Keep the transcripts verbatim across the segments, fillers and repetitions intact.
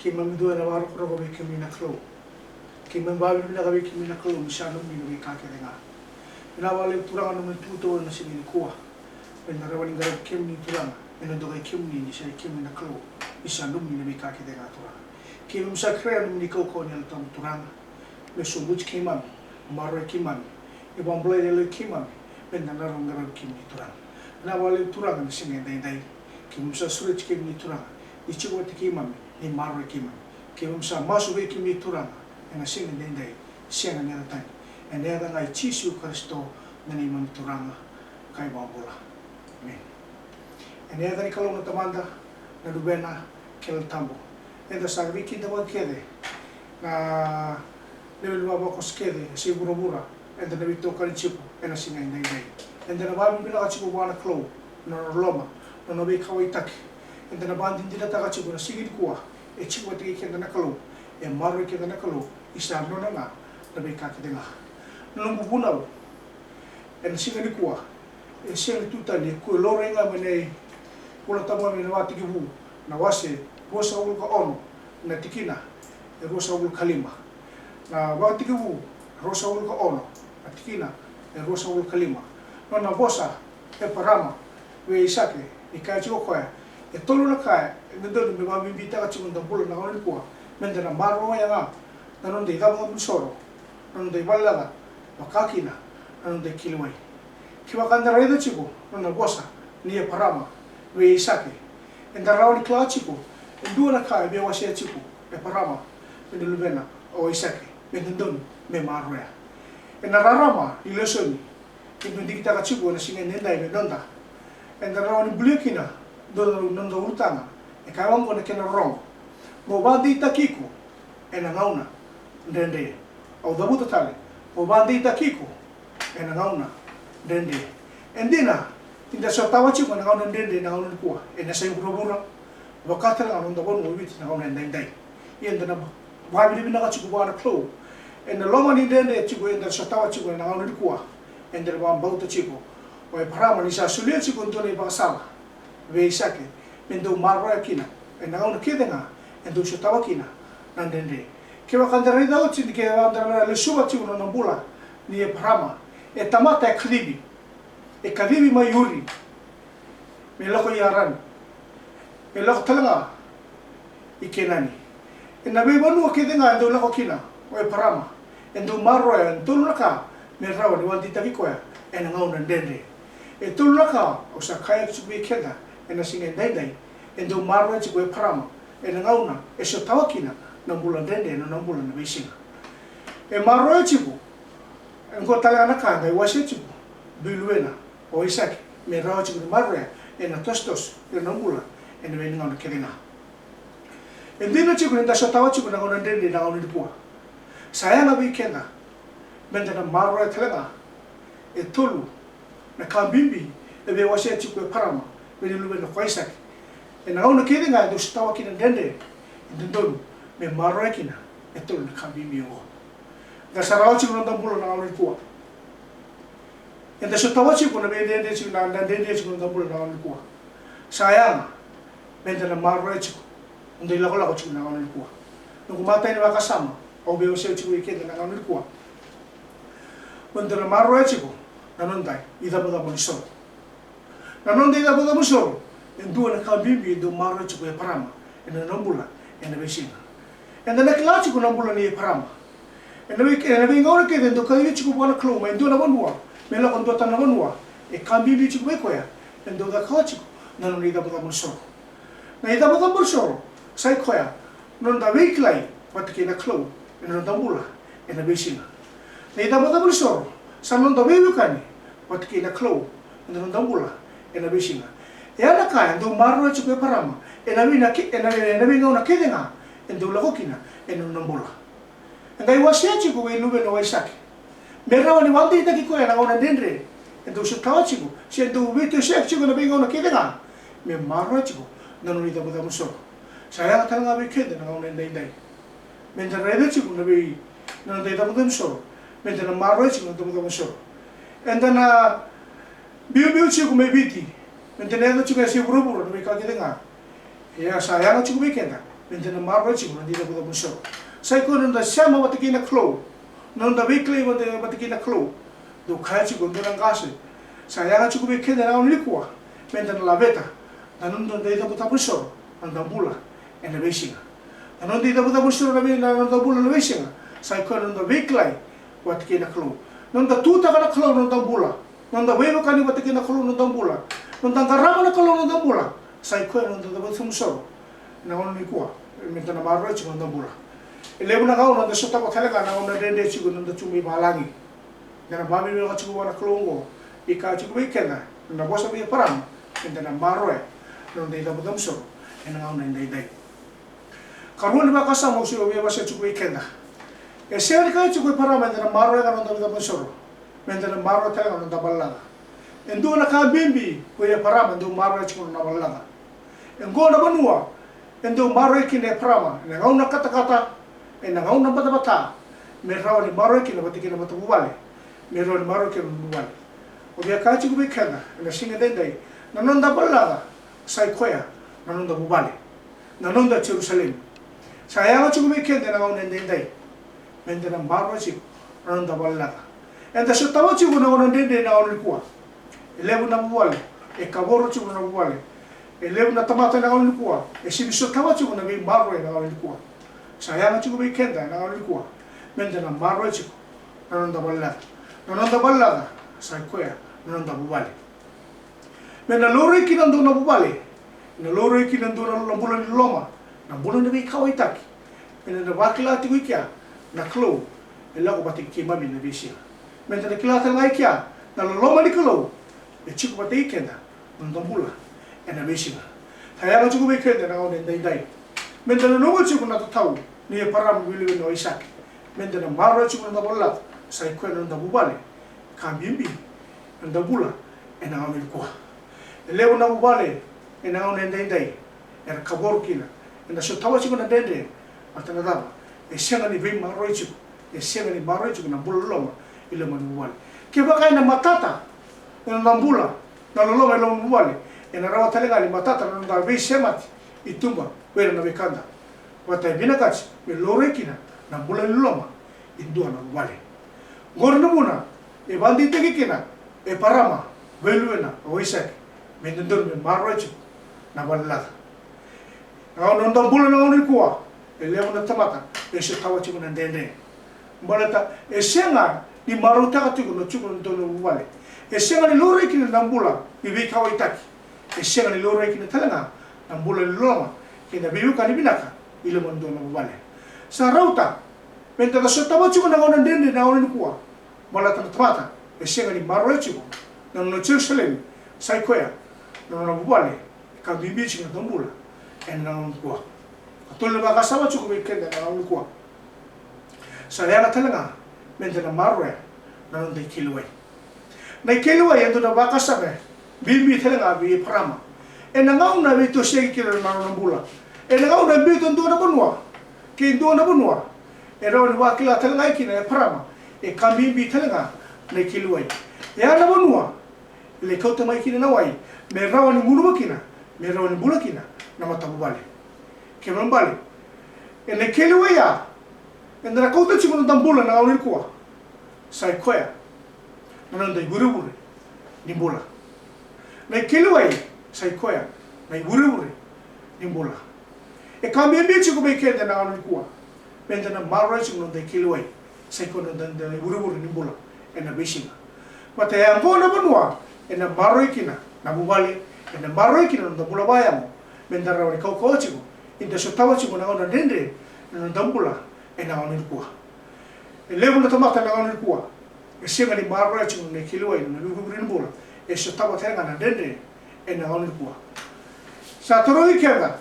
Keimami dua ena vakarokoroko vei kemuni na Kalou. Keimami vakavinavinaka vei kemuni na Kalou ni sa nomuni na veika kece ga. Vinaka vakalevu Turaga na nomuni itukutuku ena siga nikua. Me na rawa ni qaravi kemuni Turaga, me na dokai kemuni ni sa i kemuni na Kalou, ni sa nomuni na veika kece ga Turaga. Keimami sa kerea na nomuni kaukauwa ni Yalo Tabu Turaga, me sobuti keimami, maroroi keimami, me vakabulai yaloi keimami, me na rawa ni qaravi kemuni Turaga. Vinaka vakalevu Turaga na siga edaidai. Keimami sa sureti kemuni Turaga, ni tiko vata keimami, ni maroroi keimami. Keimami sa masu vei kemuni Turaga ena siga edaidai, sega ni yaca tani. Ena yaca ga i Jisu Karisito na neimami Turaga ka iVakabula. Emeni. Ena yaca ni Kalou na Tamada, na Luvena kei na Yalo Tabu. Eda sa veikidavaki kece na lewe ni vavakoso kece e sa i vuravura, eda na veitokani tiko ena siga edaidai. Eda na vakavinavinaka tiko vua na Kalou na nona loloma, na nona veikauwaitaki. Eda na vakadinadinataka tiko na siga nikua e tiko vata kei keda na Kalou, e maroroi keda na Kalou, ni sa nona ga na veika kece ga. Na noqu vunau ena siga nikua, e sega ni tu tani, e kua e laurai ga mai na iVola Tabu mai na Vakatekivu, na wase ruasagavulu ka ono, na tikina e ruasagavulu ka lima. Na Vakatekivu ruasagavulu ka ono, na tikina e ruasagavulu ka lima. Nona vosa o Eparama vei Aisake, ni kaya tiko o koya, e tolu na ka e dodonu me vakabibitaka tiko na noda bula na gauna nikua, meda na maroroya ga na noda icabocabo ni soro, na noda ivalavala ca, vaka kina na noda ikilawai. Kevaka eda raica tiko na nona vosa nei Eparama vei Aisake, eda rawa ni kila tiko e dua na ka e via wasea tiko o Eparama vei na luvena o Aisake me dodonu me maroroya. Ena rarama ni lesoni keimami digitaka tiko ena siga edaidai me noda, eda rawa ni bulia kina dua na noda ulutaga. E kaya oqo na kena rorogo: Mo vakadeitaki iko ena gauna dredre. Au cavuta tale: Mo vakadeitaki iko ena gauna dredre. E dina ni da sotava tiko na gauna dredre na gauna nikua ena yasai vuravura, vaka tale ga na noda vanua o Viti na gauna edaidai. Ia eda na vakavinavinaka tiko vua na Kalou ena loma ni dredre tiko eda sotava tiko ena gauna nikua. Eda na vakabauta tiko o Eparama ni sa solia tiko e dua na ivakasala vei Aisake me dau maroroya kina ena gauna kece ga e dau sotava kina na dredre. Kevaka eda raica oti ni kevaka eda na lesuva tiko na nona bula nei Eparama, e tamata e kacivi, e kacivi mai Uri me lako i Arani, me lako tale ga i Kenani. Ena veivanua kece ga e dau lako kina o Eparama, e dau maroroya e tolu na ka me rawa ni vakadeitaki koya ena gauna dredre. E tolu na ka au sa kaya tiko vei keda ena siga edaidai e dau maroroya tiko o Eparama ena gauna e sotava kina na bula dredre ena nona bula ena veisiga. E maroroya tiko e qo tale ga na ka e qai wasea tiko vei luvena o Aisake me rawa tiko ni maroroya ena tosotoso ni nona bula ena veigauna kece ga. E dina tiko ni da sotava tiko na gauna dredre na gauna nikua. Sa yaga vei keda meda na maroroya tale ga e tolu na ka bibi e via wasea tiko o Eparama vei na luvena ko Aisake. Ena gauna kece ga e dau sotava kina na dredre, e dodonu me maroroya kina e tolu na ka bibi oqo. Da sa rawa tiko na noda bula na gauna nikua. Eda sotava tiko na veidredre tiko, na, na dredre tiko na noda bula na gauna nikua. Sa yaga meda na maroroya tiko na noda ilakolako tiko na gauna nikua. Noqu matai ni vakasama au via wasea tiko vei keda na gauna nikua, meda na maroroya tiko na noda icabocabo ni soro. Na noda icabocabo ni soro e dua na ka bibi e dau maroroya tiko o Eparama ena nona bula ena veisiga. Eda na kila tiko na bula nei Eparama. Ena vei, ena veigauna kece e dau kacivi tiko vua na Kalou mai dua na vanua me lako dua tale na vanua, e ka bibi tiko vei koya e dau cakava tiko na nona icabocabo ni soro. Na icabocabo ni soro sa i koya na noda veikilai vata kei na Kalou ena noda bula ena veisiga. Na icabocabo ni soro sa noda veiwekani vata kei na Kalou ena noda bula ena veisiga. E a na ka e dau maroroya tiko o Eparama ena vei, na ke, ena vei, ena veigauna kece ga e dau lako kina ena nona bula. E qai wasea tiko vei luvena o Aisake me rawa ni vakadeitaki koya ena gauna dredre e dau sotava tiko, se e dau veitosoyaki tiko ena veigauna kece ga, me maroroya tiko na nona icabocabo ni soro. Sa yaga tale ga vei keda na gauna edaidai. Meda raica tiko na vei, na noda icabocabo ni soro. Meda na maroroya tiko na icabocabo ni soro. Eda na biubiu tiko mai Viti, meda na yaco tiko e yasai vuravura na veika kece ga. Ia sa yaga tiko vei keda Me da na maroroya tiko na noda icavacava ni soro. Sa i koya na noda sema vata kei na Kalou, na noda veikilai vata, vata kei na Kalou. Dou kaya tiko e dua na qase, sa yaga tiko vei keda ena gauna nikua, me da na laveta na noda icavacava ni soro, na noda bula ena veisiga. Na noda icavacava ni soro na vei, na noda bula ena veisiga, sa i koya na noda veikilai vata kei na Kalou. Na noda tutaka na Kalou na noda bula, na noda veivakani vata kei na Kalou na noda bula, na noda qarava na Kalou na noda bula, sa i koya na noda icavacava ni soro ena gauna nikua, me da na maroroya tiko na noda bula. E levu na gauna da sotava tale ga na gauna dredre tiko ena noda tu mai valagi. Da na vakavinaka tiko vua na Kalou oqo, e kaya tiko vei keda na vosa vei Eparama, me da na maroroya na noda icavacava ni soro ena gauna edaidai. Karua ni vakasama au sa via wasea tiko vei keda. E sega ni kaya tiko o Eparama me da na maroroya ga na noda icavacava ni soro, me da na maroroya tale ga na noda valelaca. E dua na ka bibi ko Eparama e dau maroroya tiko na valelaca. E qo na vanua e dau maroroya kina o Eparama ena gauna katakata, ena gauna batabata, me rawa ni maroroya kina vata kei na matavuvale, me rawa ni maroroya kina na vuvale. Au via kaya tiko vei keda ena siga edaidai, na noda valelaca sa i koya na noda vuvale, na noda Jerusalemi. Sa yaga tiko vei keda ena gauna edaidai, me da na maroroya tiko na noda valelaca. Eda sotava tiko na gauna dredre ena gauna nikua. E levu na vuvale e kavoro tiko na vuvale. E levu na tamata ena gauna nikua e sega ni sotava tiko na veimaroroi ena gauna nikua. Sa yaga tiko vei keda ena gauna nikua, me da na maroroya tiko na noda valelaca. Na noda valelaca sa i koya na noda vuvale. Me na laurai kina e dua na vuvale, na laurai kina e dua na bula ni loloma, na bula ni veikauwaitaki. Me na vakila tiko i kea na Kalou e lako vata kei keimami ena veisiga. Me da na kila tale ga i kea na loloma ni Kalou e tiko vata kei keda na noda bula ena veisiga. Sa yaga tiko vei keda ena gauna edaidai, me da nanuma tiko na tatau nei Eparama vei luvena o Aisake, me da na maroroya tiko na noda valelaca, sa i koya na noda vuvale. Ka bibi na noda bula ena gauna nikua. E levu na vuvale ena gauna edaidai era kavoro kina, eda sotava tiko na dredre. Baleta na cava? E sega ni veimaroroi tiko, e sega ni maroroi tiko na bula loloma i loma ni vuvale. Kevaka ena matata na noda bula na loloma i loma ni vuvale, ena rawa tale ga ni matata na noda veisemati i tuba vei ira na wekada. Vata e vinakati me laurai kina na bula ni loloma e dua na vuvale. Qori na vuna e vakadeitaki kina o Eparama vei luvena o Aisake me dodonu me maroroya tiko na valelaca. Na noda bula na gauna nikua, e levu na tamata e sotava tiko na dredre. Baleta e sega ni marautaka tiko na tiko na dua na vuvale. E sega ni laurai kina na bula ni veikauwaitaki. E sega ni laurai kina tale ga na bula ni loloma kei na veiwekani vinaka i loma ni dua na vuvale. Sa rauta me da na sotava tiko na gauna dredre na gauna nikua. Baleta na tamata e sega ni maroroya tiko na nona Jerusalemi, sa i koya na nona vuvale. E ka bibi tiko na noda bula ena gauna nikua. Ka tolu na vakasama tiko vei keda ena gauna nikua. Sa yaga tale ga me da na maroroya na noda ikeli wai. Na ikeli wai e dua na vakasama bibi tale ga vei Eparama. Ena gauna e veitosoyaki kina na nona bula, ena gauna e biuta e dua na vanua kei dua na vanua, e rawa ni vakila tale ga kina o Eparama e ka bibi tale ga na ikeli wai. E a na vanua e lai kauta mai kina na wai me rawa ni gunuva kina, me rawa ni bula kina na matavuvale. Kena ibalebale, ena ikeli wai ya eda na kauta tiko na noda bula na gauna nikua, sa i koya na noda ivurevure ni bula. Na ikeli wai sa i koya na ivurevure ni bula. E ka bibi tiko vei keda na gauna nikua me da na maroroya tiko na noda ikeli wai, sa i koya na noda ivurevure ni bula ena veisiga. Baleta e oqo na vanua ena maroroi kina na vuvale, ena maroroi kina na noda bula vakayago, me da rawa ni kaukauwa tiko ni da sotava tiko na gauna dredre na noda bula ena gauna nikua. E levu na tamata ena gauna nikua e sega ni maroroya tiko na nona ikeli wai, na nona ivurevure ni bula. E sotava tale ga na dredre ena gauna nikua. Sa tarogi keda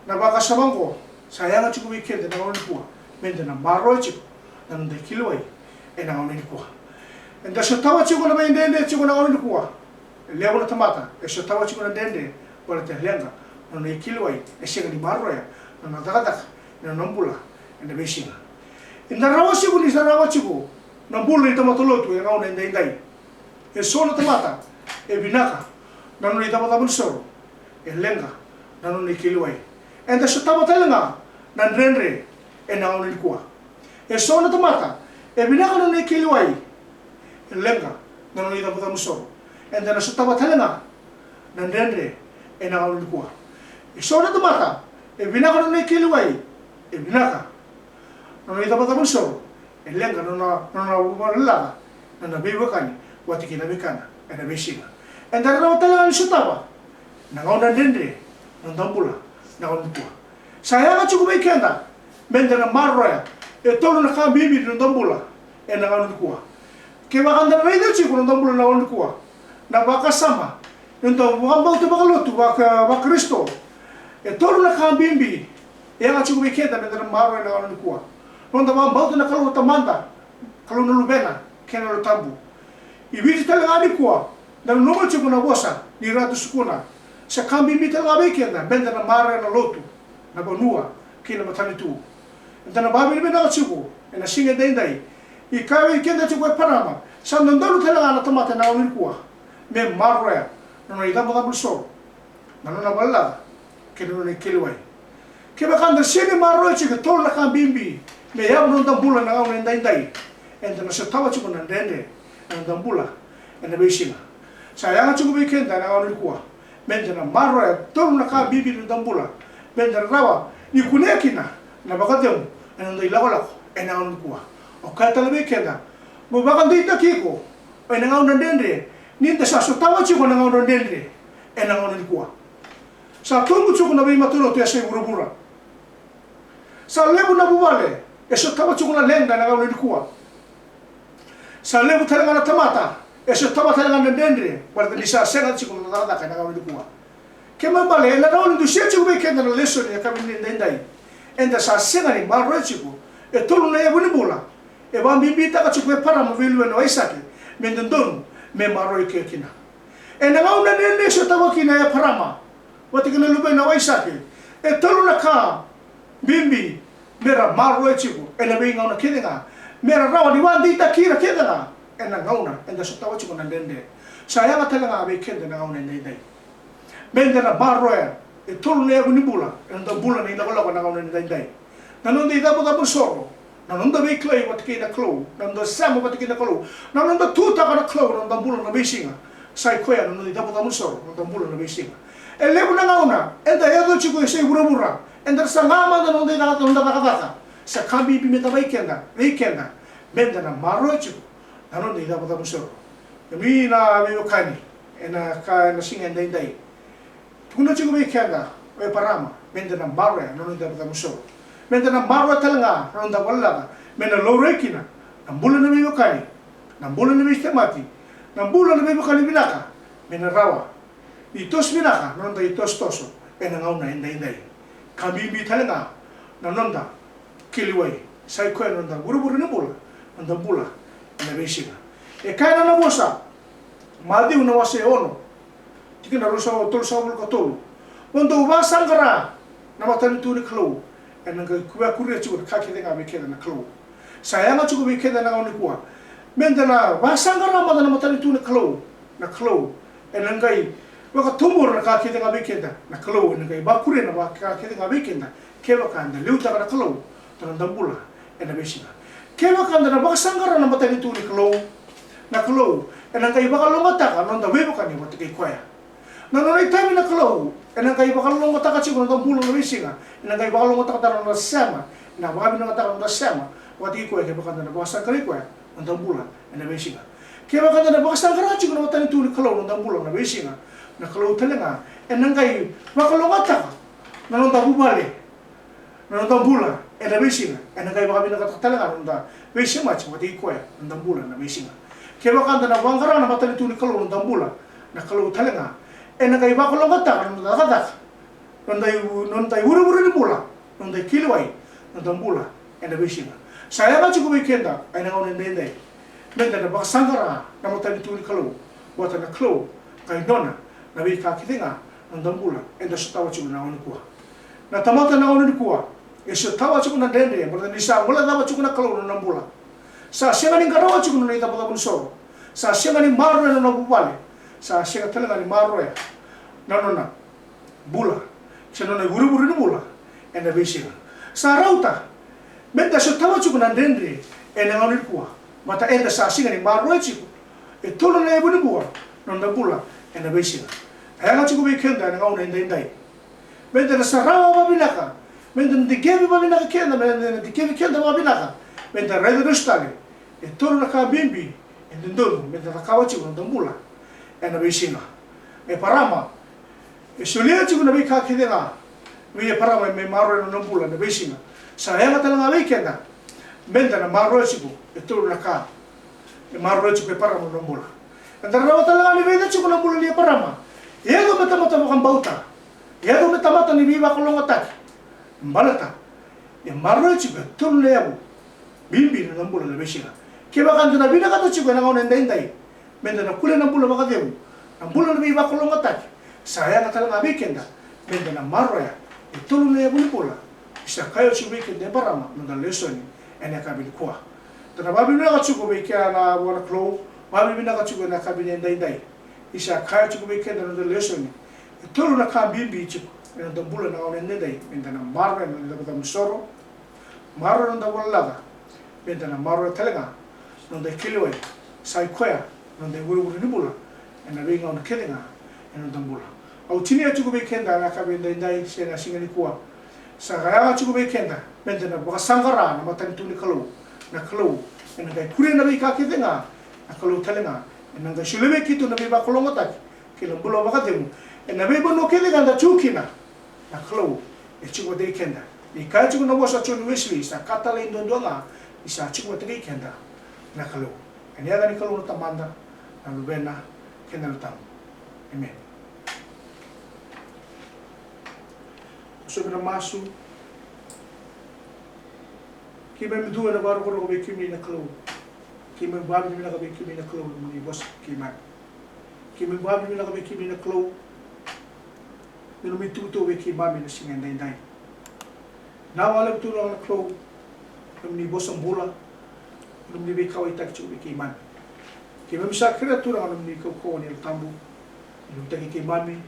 na vakasama oqo, sa yaga tiko vei keda ena gauna nikua me da na maroroya tiko na noda ikeli wai ena gauna nikua. Eda sotava tiko na veidredre tiko ena gauna nikua. E levu na tamata e sotava tiko na dredre baleta e leqa na nona ikeli wai, e sega ni maroroya na nona cakacaka, na nona bula ena veisiga. Eda rawa tiko ni sarava tiko na bula ni tamata lotu ena gauna edaidai. E so na tamata e vinaka na nona icavacava ni soro, e leqa na nona ikeli wai. Eda sotava tale ga na dredre ena gauna nikua. E so na tamata e vinaka na nona ikeli wai, e leqa na nona icabocabo soro. Eda na sotava tale ga na dredre ena gauna nikua. E so na tamata e vinaka na nona ikeli wai, e vinaka na nona icabocabo soro, e leqa na nona, na nona vuvale laca, na nona veiwekani vata kei na wekana ena veisiga. Eda rawa tale ga ni sotava na gauna dredre na noda bula na gauna nikua. Sa yaga tiko vei keda meda na maroroya e tolu na ka bibi ni noda bula ena gauna nikua. Kevaka da na raica tiko na noda bula na gauna nikua, na vakasama ni noda vakabauta vakalotu vaka, vaKarisito, e tolu na ka bibi e yaga tiko vei keda meda na maroroya na gauna nikua. Noda vakabauta na Kalou Tamada, Kalou na Luvena kei na Yalo Tabu. I Viti tale ga nikua, da nanuma tiko na vosa ni Ratu Sukuna. Sa ka bibi tale ga vei keda meda na maroroya na lotu, na vanua kei na matanitu. Eda na vakavinavinaka tiko ena siga edaidai. E kaya vei keda tiko o Eparama, sa dodonu tale ga na tamata ena gauna nikua me maroroya na nona icabocabo ni soro, na nona valelaca kei na nona ikeli wai. Kevaka da sega ni maroroya tiko e tolu na ka bibi me yavu na noda bula na gauna edaidai, eda na sotava tiko na dredre ena noda bula ena veisiga. Sa yaga tiko vei keda ena gauna nikua meda na maroroya e tolu na ka bibi ni noda bula, meda rawa ni kunea kina na vakacegu ena noda ilakolako ena gauna nikua. O kaya tale vei keda, mo vakadeitaki iko ena gauna dredre, ni da sa sotava tiko na gauna dredre ena gauna nikua. Sa tubu tiko na veimatalotu e yasa i vuravura. Sa levu na vuvale e sotava tiko na leqa ena gauna nikua. Sa levu tale ga na tamata e sotava tale ga na dredre, baleta ni sa sega tiko na cakacaka ena gauna nikua. Kena ibalebale, ena rawa ni dusia tiko vei keda na lesoni ena yakavi edaidai. Eda sa sega ni maroroya tiko e tolu na yavu ni bula e vakabibitaka tiko o Eparama vei luvena o Aisake me dodonu me maroroi koya kina. Ena gauna dredre e sotava kina o Eparama vata kei na luvena o Aisake e tolu na ka bibi mera maroroya tiko ena veigauna kece ga, mera rawa ni vakadeitaki ira kece ga ena gauna eda sotava tiko na dredre. Sa yaga tale ga vei keda ena gauna edaidai meda na maroroya e tolu na yavu ni bula ena noda bula na ilakolako ena gauna edaidai. Na noda icabocabo ni soro, na noda veikilai vata kei na Kalou, na noda sema vata kei na Kalou, na noda tutaka na Kalou ena noda bula na veisiga. Sa i koya na noda icabocabo ni soro, na noda bula na veisiga. E levu na gauna eda yaco tiko e yasa i vuravura, eda saga mada na noda icaka, na noda cakacaka. Sa ka bibi meda vei keda, vei keda, meda na maroroya tiko na noda icabocabo ni soro. Kemuni na veiwekani, ena ka, ena siga edaidai, tukuna tiko vei keda o Eparama meda na maroroya na noda icabocabo ni soro. Meda na maroroya tale ga na noda valelaca me na laurai kina na bula na veiwekani, na bula na veisemati, na bula na veiwekani vinaka, me na rawa ni toso vinaka na noda itosotoso ena gauna edaidai. Ka bibi tale ga na noda keli wai, sa i koya na noda vuravura ni bula, na noda bula ena veisiga. E kaya na nona vosa, Maciu na wase e ono, tikina ruasagavulu, tolusagavulu ka tolu: Mo dou vakasaqara na matanitu ni Kalou, ena qai vakuria tiko na ka kece ga vei keda na Kalou. Sa yaga tiko vei keda ena gauna nikua meda na vakasaqara mada na matanitu ni Kalou, na Kalou ena qai vakatubura na ka kece ga vei keda, na Kalou ena qai vakuria na ka kece ga vei keda. Kevaka eda liutaka na Kalou na noda bula ena veisiga, kevaka eda na vakasaqara na matanitu ni Kalou, na Kalou ena qai vakalougatataka na noda veiwekani vata kei koya. Na nona itavi na Kalou ena qai vakalougatataka tiko na noda bula na veisiga, ena qai vakalougatataka na noda sema, ena vakavinakataka na noda sema vata kei koya kevaka eda na vakasaqarai koya na noda bula ena veisiga. Kevaka eda na vakasaqara tiko na matanitu ni Kalou na noda bula na veisiga, na Kalou tale ga ena qai vakalougatataka na noda vuvale, na noda bula ena veisiga, ena qai vakavinakataka tale ga na noda veisemati vata kei koya na noda bula na veisiga. Kevaka eda na vaqara na matanitu ni Kalou na noda bula, na Kalou tale ga ena qai vakalougatataka na noda cakacaka, na noda i, na noda ivurevure ni bula, na noda ikeli wai, na noda bula ena veisiga. Sa yaga tiko vei keda ena gauna edaidai meda na vakasaqara na matanitu ni Kalou, vata na Kalou, qai nona na veika kece ga na noda bula eda sotava tiko na gauna nikua. Na tamata na gauna nikua e sotava tiko na dredre, baleta ni sa guilecava tiko na Kalou na nona bula. Sa sega ni qarauna tiko na nona icabocabo ni soro. Sa sega ni maroroya na nona vuvale. Sa sega tale ga ni maroroya na nona bula, se na nona ivurevure ni bula, ena veisiga. Sa rauta meda sotava tiko na dredre ena gauna nikua, baleta eda sa siga ni maroroya tiko e tolu na yavu ni bula na noda bula ena veisiga. E yaga tiko vei keda ena gauna edaidai meda na sarawa vakavinaka, meda na dikevi vakavinaka keda, meda na dikevi keda vakavinaka, meda raica lesu tale e tolu na ka bibi e dodonu meda cakava tiko na noda bula ena veisiga. Eparama, e solia tiko na veika kece ga vei Eparama me maroroya na nona bula ena veisiga. Sa yaga tale ga vei keda meda na maroroya tiko e tolu na ka e maroroya tiko Eparama na nona bula. Eda rawa tale ga ni raica tiko na bula nei Eparama, e yaco me tamata vakabauta, e yaco me tamata ni veivakalougatataki, baleta e maroroya tiko e tolu na yavu bibi na nona bula ena veisiga. Kevaka eda na vinakata tiko ena gauna edaidai meda na kulia na bula vakacegu, na bula na veivakalougatataki, sa yaga tale ga vei keda meda na maroroya e tolu na yavu ni bula. Ni sa kaya tiko vei keda Eparama na noda lesoni ena yakavi nikua. Da na vakavinavinaka tiko vei keda vua na Kalou, vakavinavinaka tiko ena yakavi edaidai. Ni sa kaya tiko vei keda na noda lesoni e tolu na ka bibi tiko ena noda bula ena gauna edaidai, meda na maroroya na noda icavacava ni soro, maroroya na noda valelaca, meda na maroroya tale ga na noda kilai wai, sa i koya na noda ivurevure ni bula ena veigauna kece ga ena noda bula. Au tinia tiko vei keda ena yakavi edaidai se na siga nikua, sa yaga tiko vei keda meda na vakasaqara na matanitu ni Kalou. Na Kalou ena qai kuria na veika kece ga, na Kalou tale ga ena qai solia vei keitou na veivakalougatataki kei na bula vakacegu ena veivanua kece ga eda tu kina. Na Kalou e tiko vata kei keda. Ni kaya tiko na vosa o Joni Wesele, sa ka talai duadua ga, ni sa tiko vata kei keda na Kalou. Ena yaca ni Kalou na Tamada, na Luvena kei na Yalo Tabu. Emeni. Au sa via masu. Keimami dua ena vakarokoroko vei kemuni na Kalou. Keimami vakavinavinaka vei kemuni na Kalou na nomuni vosa vei keimami. Keimami vakavinavinaka vei kemuni na Kalou na nomuni tukutuku vei keimami ena siga edaidai. Vinaka vakalevu Turaga na Kalou na nomuni vosa bula, na nomuni veikauwaitaki tiko vei keimami. Keimami sa kerea Turaga na nomuni kaukauwa ni Yalo Tabu me liutaki keimami,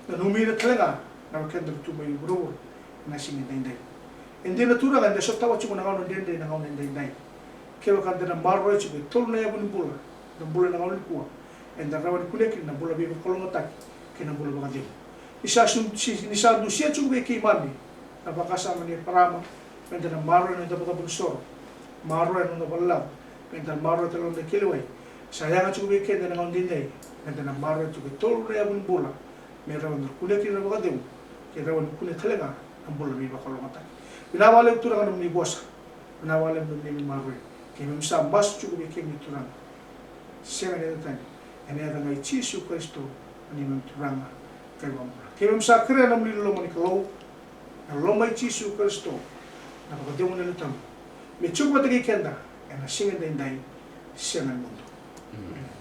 nanumi ira tale ga na wekada era tu mai vuravura ena siga edaidai. E dina Turaga eda sotava tiko na gauna dredre ena gauna edaidai. Kevaka eda na maroroya tiko e tolu na yavu ni bula, na bula ena gauna nikua, eda rawa ni kunea kina na bula veivakalougatataki kei na bula vakacegu. Ni sa su-, si-, ni sa dusia tiko vei keimami na vakasama nei Eparama, meda na maroroya na noda icavacava ni soro, maroroya na noda valelaca, meda na maroroya tale na noda kilai wai. Sa yaga tiko vei keda ena gauna edaidai meda na maroroya tiko e tolu na yavu ni bula, me rawa ni kunea kina na vakacegu, ke rawa ni kunea tale ga na bula veivakalougatataki. Vinaka vakalevu Turaga na nomuni vosa. Vinaka vakalevu na nomuni maroroi. Keimami sa masu tiko vei kemuni Turaga. Sega ni yaca tani. Ena yaca ga i Jisu Karisito na neimami Turaga ka iVakabula. Keimami sa kerea na nomuni loloma ni Kalou, na loloma i Jisu Karisito, na vakacegu ni Yalo Tabu, me tiko vata kei keda ena siga edaidai, sega ni mudu. Emeni.